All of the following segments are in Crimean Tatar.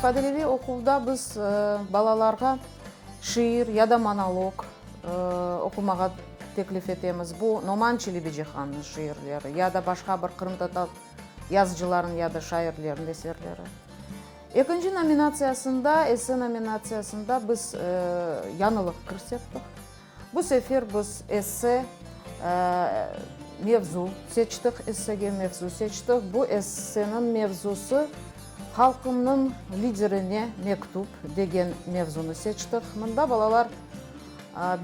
İfadeleviy oquvda biz balalarğa şiir ya da monolog oqumağa teklif etemiz. Bu Noman Çelebicihannıñ şiirleri ya da başqa bir qırımtatar yazıcılarınıñ ya da şairleriniñ eserleri. Ekinci nominatsiyasında, esse nominatsiyasında biz yañılıq kirsettik. Bu sefer biz esse mevzu seçtik, essege mevzu seçtik. Bu esseniñ mevzusı Halqımnıñ liderine mektüp degen mevzunı seçtik. Mında balalar,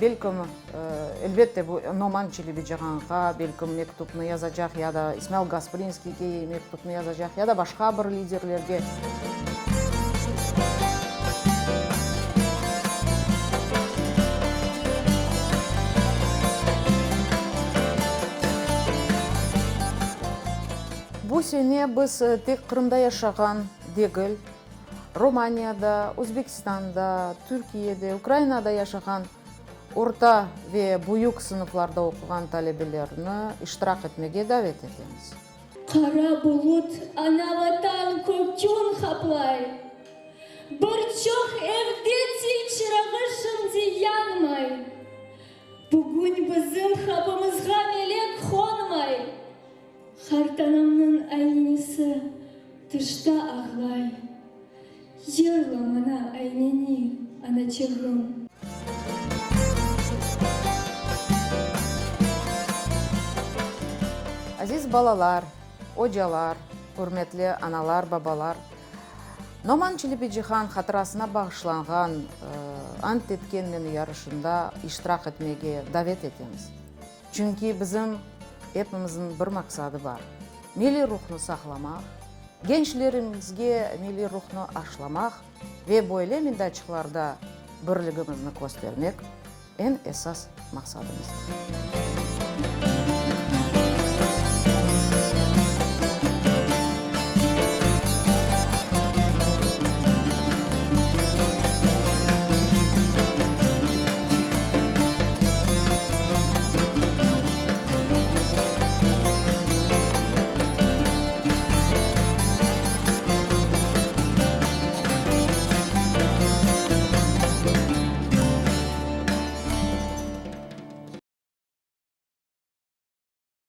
belkim, elbette, bu Noman Çelebicihanğa, belkim, mektüpni yazacaq ya da İsmail Gasprinskiyge mektüpni yazacaq ya da başqa bir liderlerge. Bu sene biz tek Qırımda yaşağan degil, Romaniyada, Özbekistanda, Türkiyede, Ukrainada yaşağan orta ve büyük sınıflarda oquğan talebelerni iştirak etmege davet etemiz. Qara bulut ana-Vatan kökün qaplay, Bir çoq evde til çırağı şimdi yanmay. Bugün bizim qapımızğa melek qonmay, Qartanamnıñ aynenisi tışta ağlay. Yırla maña ayneni, anaçığım. Aziz balalar, ocalar, ürmetli analar, babalar! Noman Çelebicihan hatırasına bağışlanğan Ant etkenmen yarışında iştirak etmege davet etemiz. Çünki bizim epimizniñ bir maqsadı bar, milliy ruhnı saqlamaq, gençlerimizge milliy ruhnı aşlamaq ve böyle meydançıqlarda birligimizni köstermek eñ esas maqsadımızdır.